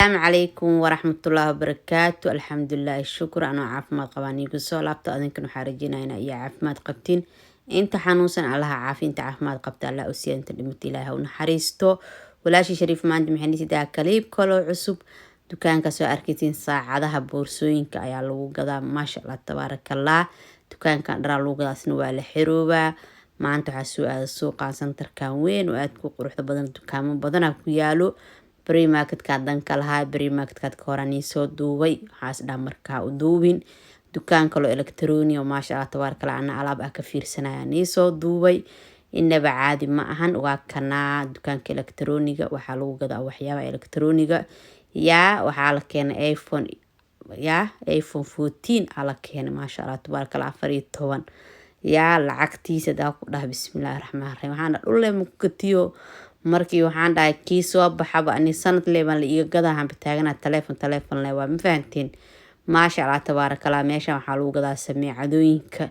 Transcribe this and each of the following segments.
Asalaamu calaykum waraxmatullaahi wabarakaatu. Alxamdulilaahi, shukur, anoo caafimaad qabaan iigu soo laabto. Adinkan waxaa rajeynaya inaa iyo caafimaad qabtiin. Inta xanuunsan Allaha caafi, inta caafimaad qabta Allah usiya, inta dhimata Ilaahi u naxariisto. Walaashii Shariif maanta maxay nisidaa clip kaloo cusub. Dukaanka soo arkaytiin, saacadaha, boorsooyinka ayaa lagu gadaa. Maasha Allah, tabaarakallah. Dukaankan dharaa lagu gadaa, isna waa la xiroobaa. Maanta waxaa soo aada suuqan centerkan weyn oo aada ku quruxda badan, dukaamo badanaa ku yaalo. Bari marketkaa danka lahaa, bari marketkaad ka horaan soo duubay. Waxaas dhaa markaa u duubin dukaan kaloo electronic oo maasha Allah tabaarakallah, ana alaab ah ka fiirsanaya nii soo duubay. Inaba caadi ma ahan. Waa kanaa dukaanka electroniga, waxaa lagu gadaa waxyaabaha electroniga. Yaa waxaa la keenay iPhone, yaa iPhone 14 aa la keenay. Maasha Allah tabaarakallah, 14. Yaa lacagtiisa daa ku dhaha, bismillahi raxmaan raxiim. Waxaan dhaha dhulle makukatiyo. Markii waxaan dhahay kii soo baxaba ani sanad le baan la iiga gadaa, waxaan bataagana telephone, telephone le waa, ma fahanteen? Maasha Allah tabaarakallah. Meeshan waxaa lagu gadaa sameecadooyinka,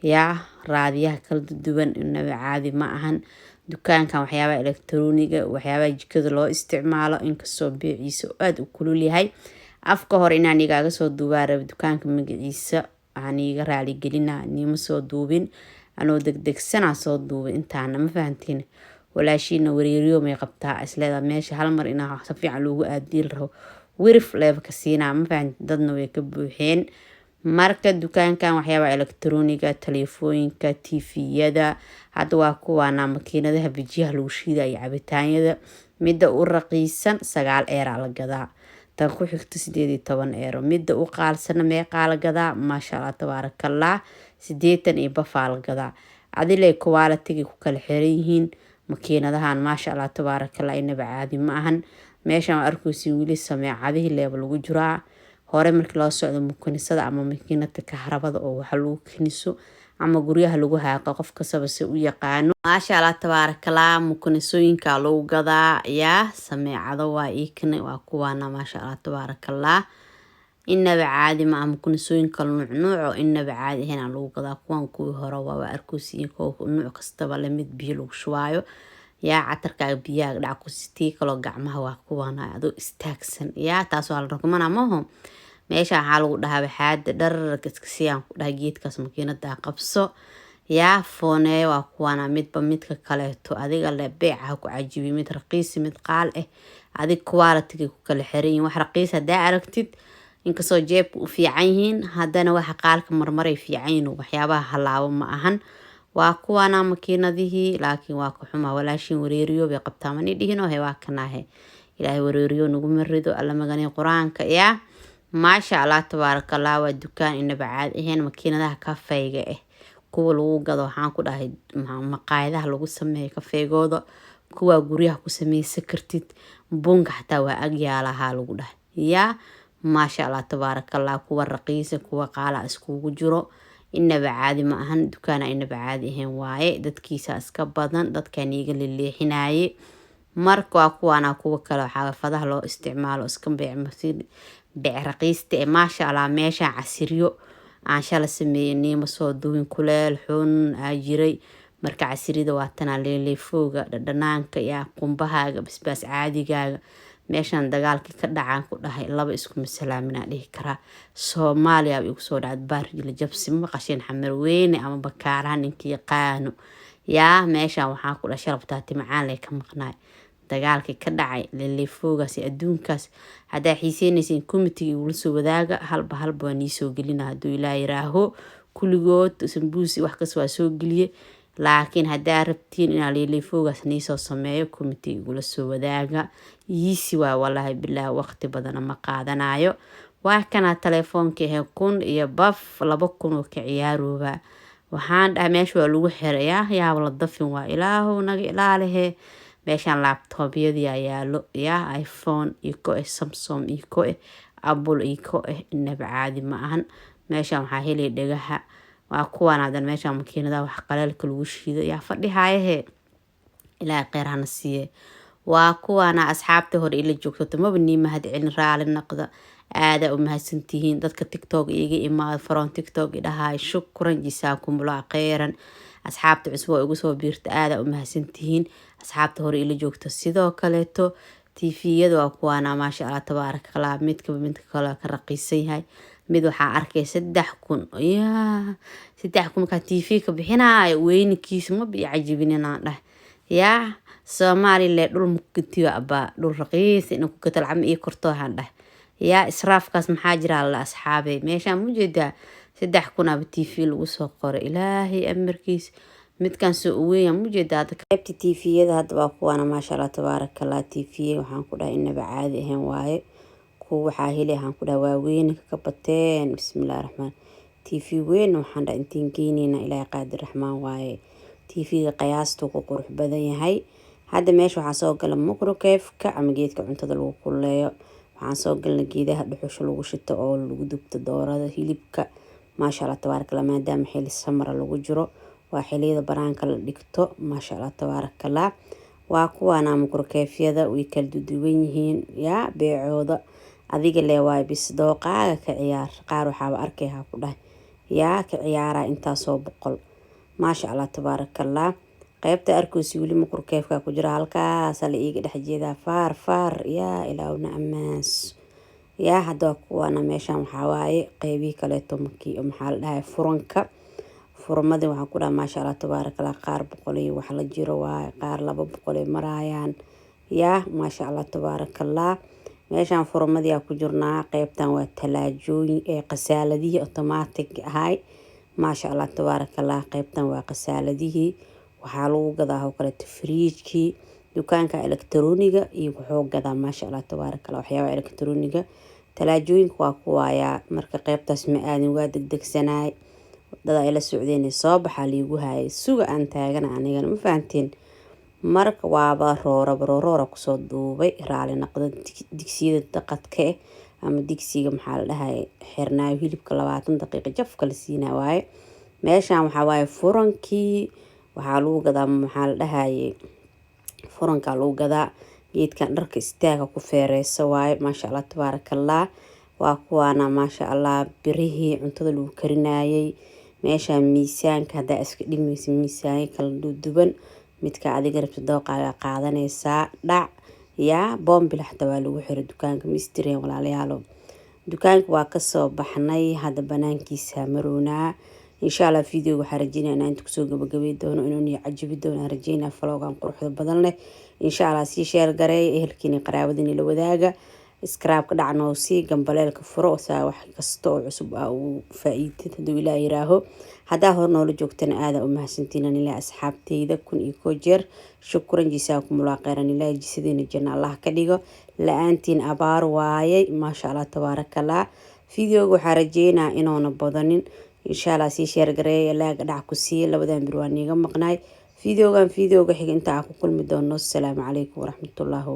yaa raadiyaha kala duwan. Inaba caadi ma ahan dukaankan, waxyaabaha electroniga, waxyaabaha jikada loo isticmaalo, inkastoo beeciisa aada u kulul yahay. Afka hore inaan igaaga soo duubaa raba dukaanka magaciisa, waxaan iiga raaligelina niima soo duubin, anoo degdegsanaa soo duubay intaana, ma fahantiin? Walaashiina wareeriyo may qabtaa, isleedaa meesha hal mar inaa si fiican loogu aadiil rabo, wirif leeba ka siinaa, ma fahantiin? Dadna way ka buuxeen. Marka dukaankan waxyaabaha electroniga, teleefooyinka, TV-yada, hadda waa kuwaana makiinadaha bijiyaha lagu shiidayo, cabitaanyada. Midda u raqiisan 9 eeraa la gadaa, tan ku xigto 18 eero, midda u qaalsana meeqaa la gadaa? Maasha Allah tabaarakallah, 80 iyo bafaa la gadaa. Adiley quality ku kala xiran yihiin makiinadahan. Maasha Allah tabaarakallah, inaba caadi ma ahan. Meeshan waa arkeysin, weli sameecadihii leeba lagu jiraa. Hore markii loo socdo mukinisada ama makiinada kahrabada oo waxa lagu kiniso ama guryaha lagu haaqo, qof kastaba si u yaqaano. Maasha Allah tabaarakallah, mukinisooyinka lagu gadaa, yaa sameecado waa iikane, waa kuwaana. Maasha Allah tabaarakallah, inaba caadi ma aha. Mukinisooyinka nuuc nuuc oo inaba caadi ahayn aa lagu gadaa. Kuwan kuwii hore waa arkeysiin, nuuc kastaba lamid, biyo lagu shubaayo, yaa catarkaaga biyahaaga dhac ku sitii kaloo gacmaha, waa kuwana adoo istaagsan, yaa taas waa la rogmana maho. Meesha waxaa lagu dhahaa waxaada dhararka iska siiyaan ku dhahay geedkaas makiinada qabso, yaa fooneeyo, waa kuwana. Midba midka kaleeto adiga le beeca ku cajibi, mid raqiisi, mid qaal ah, adig quality ku kala xiran yihiin. Wax raqiis hadaa aragtid, inkastoo jeebka u fiican yihiin, haddana waxa qaalka marmaray fiican yihiin, waxyaabaha halaabo ma ahan. Waa kuwana makiinadihii, laakiin waa ka xumaa, walaashin wareeriyo bay qabtaa, mani dhihin. He, waa kanaahe. Ilaahay wareeriyo naguma rido, Alla magani Qur-aanka. Yaa maasha Allah tabaarakallah, waa dukaan inaba caadi ahayn. Makiinadaha kafeyga ah, kuwa lagu gado, waxaan ku dhahay maqaayadaha lagu sameeyo kafeygooda, kuwa guryaha ku sameysan kartid, bunka xataa waa agyaalahaa lagu dhahay. Yaa maasha Allah tabaarakallah, kuwa raqiisa, kuwa qaala iskugu jiro. Inaba caadi ma ahan, dukaana inaba caadi ahayn waaye. Dadkiisa iska badan, dadkan iiga leleexinaye. Marka waa kuwaana kuwa kale xaafadaha loo isticmaalo, iska beec raqiista ee. Maasha Allah, meesha casiryo aan shala sameeyey niima soo duwin, kuleel xun aa jiray. Marka casirida waa tanaa, leeleefooga, dhadhanaanka, yaa qumbahaaga, basbaas caadigaaga. Meeshan dagaalkii ka dhacaan ku dhahay laba iskuma salaaminaa dhihi karaa. Soomaaliya igu soo dhacda, baarjila jabsi ma maqasheen? Xamar Weyne ama Bakaaraha ninka yaqaano, yaa meeshan waxaa ku dhahay shalabtaati macaan lay ka maqnaay dagaalkii ka dhacay leleefoogaas adduunkaas. Haddaa xiiseynaysiin, commentiga igula soo wadaaga. Halba halba waa niisoo gelina hadduu Ilaa yiraaho. Kulligood sambuusi wax kasta waa soo geliye, laakiin haddaa rabtiin inaa leleefoogaas niisoo sameeyo, commentiga igula soo wadaaga. Easy waa, walaahi bilaah, waqti badana ma qaadanayo. Waa kanaa telefoonka ahe, 1000 iyo baf, 2000 oo ka ciyaarooba. Waxaan dhahay meesha waa lagu xirayaa, yaaba la dafin, waa Ilaahow naga ilaalihe. Meeshaan laptopyadii yaalo, yaa iPhone iyo ko eh, Samsung iyo ko eh, Apple iyo ko eh. Inaba caadi ma ahan. Meeshaan waxaa helaya dhagaha, waa kuwaan. Hadan meeshaan makiinadaha wax qaleelka lagu shiido, yaa fadhihaayahe. Ilaahay kheyr hana siiye. Waa kuwaana asxaabta hore ila joogto, maba nii mahad celin, raali noqda. Aadaa u mahadsantihiin dadka TikTok iiga imaado, from TikTok idhahay, shukran, jisaakumullah kheyran. Asxaabta cusub oo igu soo biirta, aadaa u mahadsantihiin. Asxaabta hore ila joogto sidoo kaleeto. TV-yada waa kuwaana, maasha Allah, tabaaraka Allah. Midkaba midka kale ka raqiisan yahay. Mid waxaa arkay 3000. Yaa, 3000 markaa TV ka bixinaayo, weynikiisa ma bi cajibinin, aan dhah. Yaa, Soomaali le dhul mukatiyo abaa, dhul raqiis inuu ku gato lacag ma ii korto, waxaan dhah. Yaa, israafkaas maxaa jira alla? Asxaabey, meeshaan mujeedaa, 3000 aba TV lagu soo qoray. Ilaahay amarkiis, midkan soo uweya mujeedaa. Qaybta TV-yada hadda waa kuwaana, maasha Allah, tabaaraka Allah. TV waxaan ku dhahay inaba caadi ahayn waaye. Kuwa waxaa heli, waxaan ku dhahay, waaweynka ka bateen. Bismillahi raxmaan. TV weyn waxaan dhahay intiin geyneyna, Ilaahay qaadir raxmaan waaye. TV-ga qiyaastuu ku qurux badan yahay. Hadda meesha waxaa soo gala microwave-ka ama geedka cuntada lagu kululeeyo. Waxaan soo galnay geedaha dhuxusha lagu shito oo lagu dubto doorada, hilibka, maasha Allah, tabaaraka Allah. Maadaama xili samara lagu jiro, waa xiliyada banaanka la dhigto, maasha Allah, tabaaraka Allah. Waa kuwaana microwave-yada, way kala duduwan yihiin. Yaa, beecooda adiga lee waay, bis dooqaaga ka ciyaar. Qaar waxaaba arkay, ha ku dhahay, yaa ka ciyaaraa intaasoo boqol, maasha Allah, tabaaraka Allah. Qaybta arkoosi weli microwave-ka ku jira, halkaasa la iiga dhex jeedaa, faar faar. Yaa, ilaahuna ammaans. Yaa, hadda kuwaana meeshan waxaa waaye qeybihii kaleeto markii, maxaa la dhahay, furanka. Furmadii waxaan ku dhaha, maasha Allah, tabaaraka Allah, qaar 100 iyo wax la jiro waaye, qaar 200 ay maraayaan. Yaa, maasha Allah, tabaaraka Allah. Meeshaan furmadii ku jirnaa. Qeybtan waa talaajooyin ee qasaaladihii automatic ahay, maasha Allah, tabaaraka Allah. Qeybtan waa qasaaladihii, waxaa lagu gadaa oo kaleeto firiijkii. Dukaanka elektarooniga iyo wuxuu gadaa, maasha Allah, tabaaraka Allah, waxyaabaha elektarooniga. Talaajooyinka waa kuwaayaa. Marka qeybtaas ma aadin, waa degdegsanaay. Dad ay la socdeen soo baxaa liigu hayay, suga aan taagana anigana, ma fahanteen? Marka waaba rooraba, rooroora kusoo duubay, raali naqda. Digsiyada daqadka eh ama digsiga, maxaa la dhahay, xirnaayo hilibka 20 daqiiqa jafka la siina waaye. Meeshan waxaa waaye furankii, waxaa lagu gadaa, maxaa la dhahaye, furankaa lagu gadaa. Geedkan dharka istaaga ku feereysa waaye, maasha Allah, tabaarakallah. Waa kuwaana, maasha Allah, birihii cuntada lagu karinayay. Meesha miisaanka haddaa iska dhimeysa, miisaanyo kala duwan, midka adiga rabta dooqaaga qaadanaysaa. Dhac yaa, boombil xataa waa lagu xiray dukaanka. Mistreen walaalayaalo, dukaanka waa kasoo baxnay, hadda banaankiisa maroonaa. Insha Allah videoga waxaa rajeynaya inaan inta kusoo gabagabay doono, inuu niyo cajibi doono aan rajeynaya vlog-gan quruxda badan leh. Insha Allah sii share gareey, ehelkiina qaraabadiina la wadaaga, subscribe-ka dhacnoo sii, gambaleelka furo, saa wax kasta oo cusub aa ugu faa-iidid hadduu Ilaah yiraaho. Haddaa hor noola joogtana, aada u mahadsantiin ilaa asxaabteyda 1001 jeer. Shukran, jisaakumullah kheyran. Ilaahay jisadiina janna Allah ka dhigo. La-aantiin abaar waayay, maasha Allah, tabaarakallah. Videoga waxaa rajeynaa inuuna badanin. Insha Allah sii share gareeya, like-ga dhac ku siiya. Labadan bir waa niiga maqnaay. Videogan videoga xiga inta aan ku kulmi doono, asalaamu calaykum waraxmatullaahi.